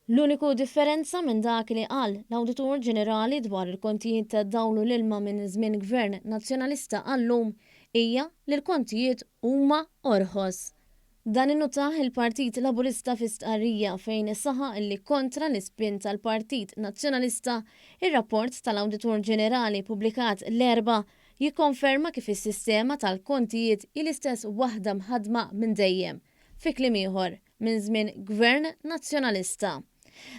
L-uniku differenza minn dak li qal l-Awditur Ġenerali dwar il-kontijiet tad-dawl u l-ilma minn żmien Gvern Nazzjonalista għal-lum hija li l-kontijiet huma orħos. Dan innutah il-Partit Laburista fi stqarrija fejn saħaq li kontra l-ispin tal-Partit Nazzjonalista, ir-rapport tal-Awditur Ġenerali ppubblikat l-Erbgħa jikkonferma kif is-sistema tal-kontijiet hi l-istess waħda mħaddma minn dejjem. Fi kliem ieħor, minn żmien Gvern Nazzjonalista.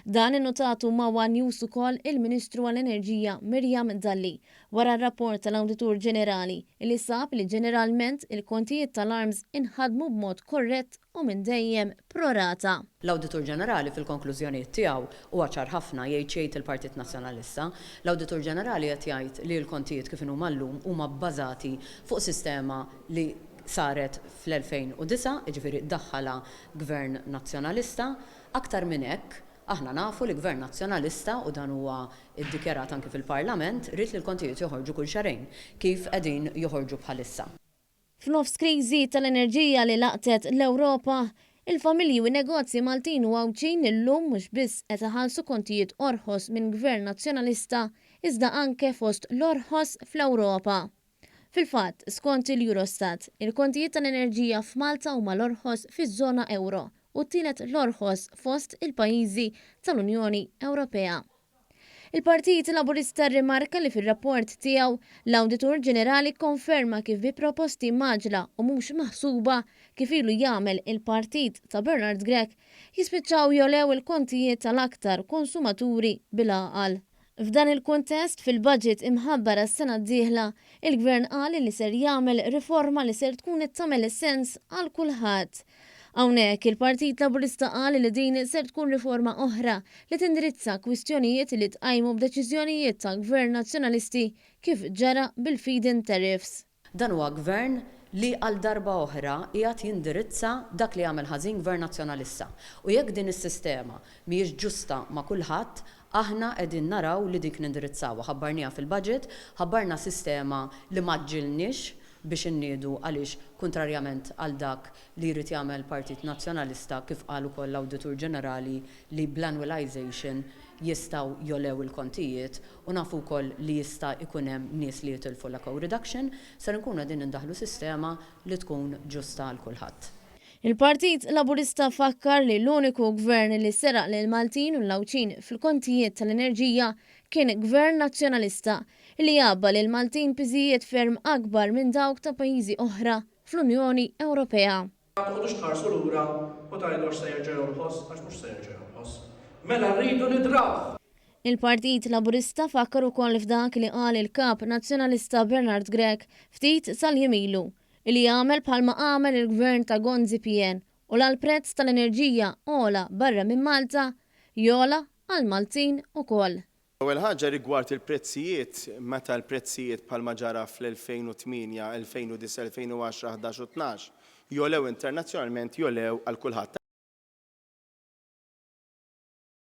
Dan innutatu ma' one News ukoll il-Ministru għall-Enerġija Miriam Dalli wara r-rapport tal-Awditur Ġenerali li sab li ġeneralment il-kontijiet tal-ARMS inħadmu b'mod korrett u minn dejjem pro rata. L-Awditur Ġenerali fil-konklużjonijiet tiegħu huwa ċar ħafna, jgħid x'jgħid il-Partit Nazzjonalista. L-Awditur Ġenerali qed jgħid li l-kontijiet kif inhuma llum huma bbażati fuq sistema li saret fl-2009, jiġifieri daħħalha Gvern Nazzjonalista. Aktar minn hekk, aħna nafu li Gvern Nazzjonalista, u dan huwa ddikjarat anki fil-Parlament, ried li l-kontijiet joħorġu kull xahrejn, kif qegħdin joħorġu bħalissa. F'nofs kriżi tal-enerġija li laqtet l-Ewropa, il-familji u n-negozji Maltin u Għawdxin illum mhux biss qed iħallsu kontijiet orħos minn Gvern Nazzjonalista iżda anke fost l-orħos fl-Ewropa. Fil-fatt, skont il-Eurostat, il-kontijiet tal-enerġija f'Malta huma l-orħos fiż-żona ewro u t-tielet l-orħos fost il-pajjiżi tal-Unjoni Ewropea. Il-Partit Laburista rrimarka li fir-rapport tiegħu, l-Awditur Ġenerali kkonferma kif bi proposti mgħaġġla u mhux maħsuba, kif ilu jagħmel il-partit ta' Bernard Grech, jispiċċaw jogħlew il-kontijiet tal-aktar konsumaturi bil-għaqal. F'dan il-kuntest, fil-budget imħabbar għas-sena d-dieħla, il-Gvern qal li ser jagħmel riforma li ser tkun qed tagħmel sens għal kulħadd. Hawnhekk, il-Partit Laburista qal li din ser tkun riforma oħra li tindirizza kwistjonijiet li tqajmu b'deċiżjonijiet ta' Gvern Nazzjonalisti kif ġara bil-feed-in tariffs. Dan huwa Gvern li għal darba oħra qiegħed jindirizza dak li għamel ħażin Gvern Nazzjonalista. U jekk din is-sistema mhijiex ġusta ma' kulħadd, aħna qegħdin naraw li dik nindirizzawha. Ħabbarniha fil-budget, ħabbarna sistema li m'għaġġilniex biex inniedu għaliex kuntrarjament għal dak li jrid jagħmel Partit Nazzjonalista kif qal ukoll l-Awditur Ġenerali li bl-annualisation jistgħu jogħlew il-kontijiet u nafu wkoll li jista' jkun hemm nies li jitilfu l-eco reduction, ser inkunu qegħdin indaħħlu sistema li tkun ġusta għal kulħadd. Il-Partit Laburista fakkar li l-uniku Gvern li seraq lill-Maltin u l-Għawdxin fil-kontijiet tal-enerġija kien Gvern Nazzjonalista li għabba lill-Maltin piżijiet ferm akbar minn dawk ta' pajjiżi oħra fl-Unjoni Ewropea. Toqgħodux tħarsu lura u tgħidu għax se jerġa' jonqos, għax mhux se jerġa' jonqos. Mela rridu nidrawh! Il-Partit Laburista fakkar ukoll f'dak li qal il-Kap Nazzjonalista Bernard Grech ftit tal-jiem ilu, li jagħmel bħalma għamel il-Gvern ta' Gonzi PN u la l-prezz tal-enerġija għola barra minn Malta, jogħla għall-Maltin ukoll. L-ewwel ħaġa rigward il-prezzijiet, meta l-prezzijiet bħalma ġara fl-2008, 2009, 2010, 11 u 12 jogħlew internazzjonalment jogħlew għal kulħadd.